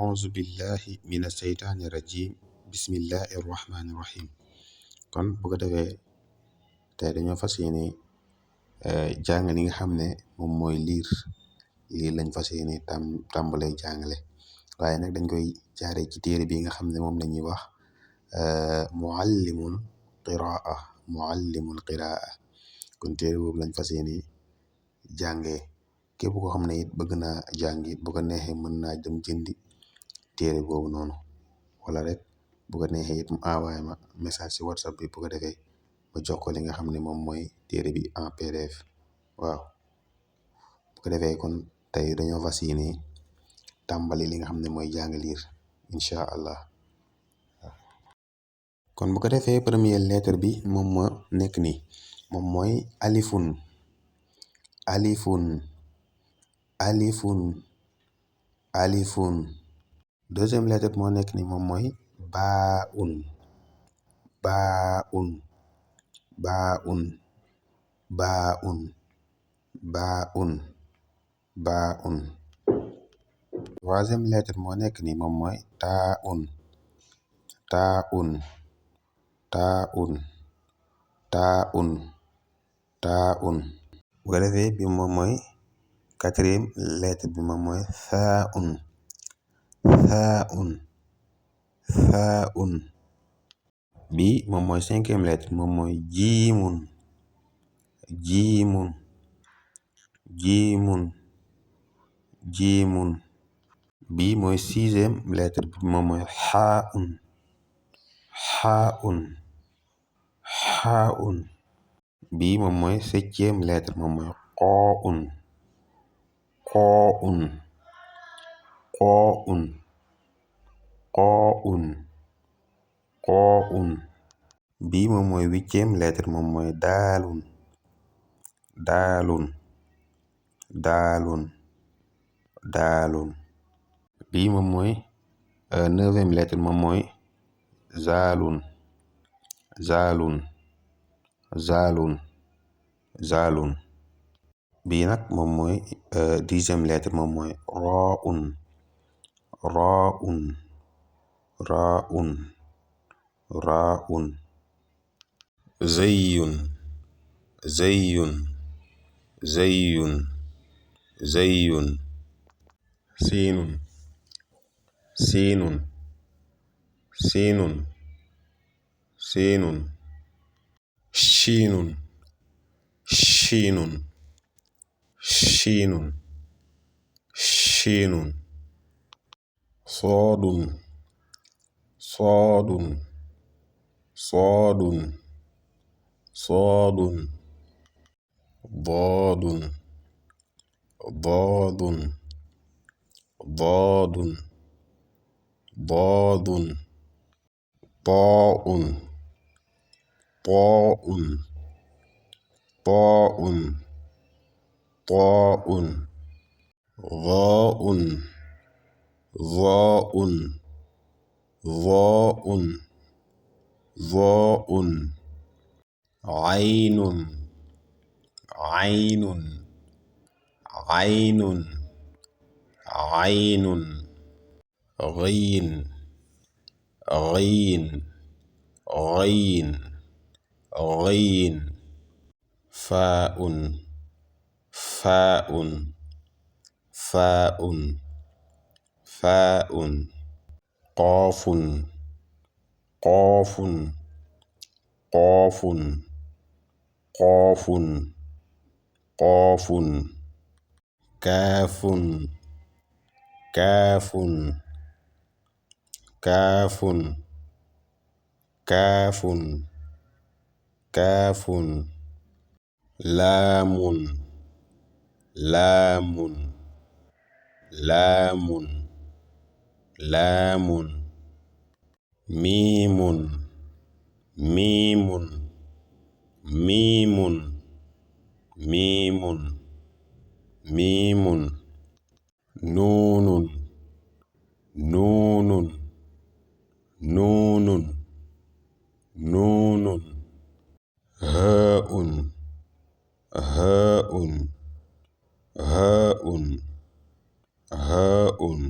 auzu billahi mina seytaani rajim bismillahi rahmaani rahim. Kon bu ko defee tey dañoo fas yéene jàng li nga xam ne moom mooy liir lañ fas yéene tàmbalee jàngale, waaye nag dañ koy jaaree ci téere bi nga xam ne moom la ñuy wax muallimul qiraa kon téere boobu lañ fas yéene jàngee. képp koo xam ne it bëgg naa jàngi bu ko neexee mën naa dem jëndi téere boobu noonu, wala rek bu ko neexee it mu envoyé ma message ci WhatsApp bi bu ko defee ma jox ko li nga xam ne moom mooy téere bi en PDF. waaw bu ko defee kon tey dañoo fas yéene tàmbali li nga xam ne mooy jàng liir incha allah. kon bu ko defee première lettre bi moom moo nekk nii, moom mooy alifun alifun alifun alifun. deuxième lettre moo nekk ni moom mooy baaun baaun baaun baaun baaun baaun. troisième lettre moo nekk ni moom mooy taaun taaun taaun taaun taaun. bu ko defee bi moom mooy quatrième lettre bi moom mooy thaun thaun thaun. bi moom mooy cinquième lettre moom mooy jiimun jiimun jiimun jiimun. bi mooy sixième lettre bi moom mooy xaaun xaaun xaaun. bi moom mooy septième lettre moom mooy qooun qooun qooun qooun qooun. bi moom mooy huitième lettre moom mooy daalun daalun daalun daalun. bi moom mooy neuvième lettre moom mooy zaalun zaalun zaalun zaalun. bii nag moom mooy dixième lettre moom mooy raaun raaun raaun raaun. zayyun zayyun zayyun zayyun. siinun siinun siinun siinun. shiinun shiinun shiinun shiinun. soodun soodun soodun soodun. doodun doodun doodun doodun. taaun taaun taaun taaun. zaaun zaaun zaaun zaaun. aynun aynun aynun aynun. ghayin ghayin ghayin ghayin. faaun faaun faaun faaun. qaafun qaafun qaafun qaafun qaafun. kaafun kaafun kaafun kaafun kaafun. laamun laamun laamun laamun. miimun miimun miimun miimun miimun. nuunun nuunun nuunun nuunun. haaun haaun haaun haaun.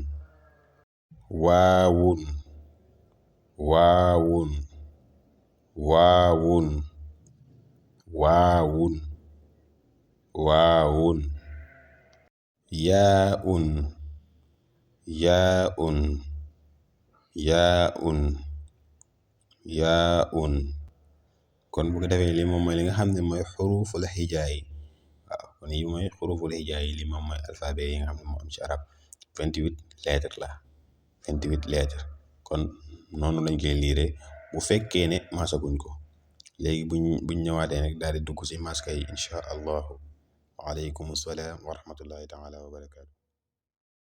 waawun waawun waawun waawun waawun yaaun yaaun yaaun yaaun. kon bu ko defee lii moom mooy li nga xam ne mooy xuruful hijaa yi. waaw kon yi mooy xuruful hijaa yi, lii moom mooy alphabet yi nga xam ne moo am ci arab 28 lettres la 28 lettres. kon noonu lañ koy liire bu fekkee ne maasaguñ ko. léegi buñ ñëwaatee nag daal di dugg si maska yi incha allahu. waaleykum salaam wa rahmatullahi taala wa barakaatu.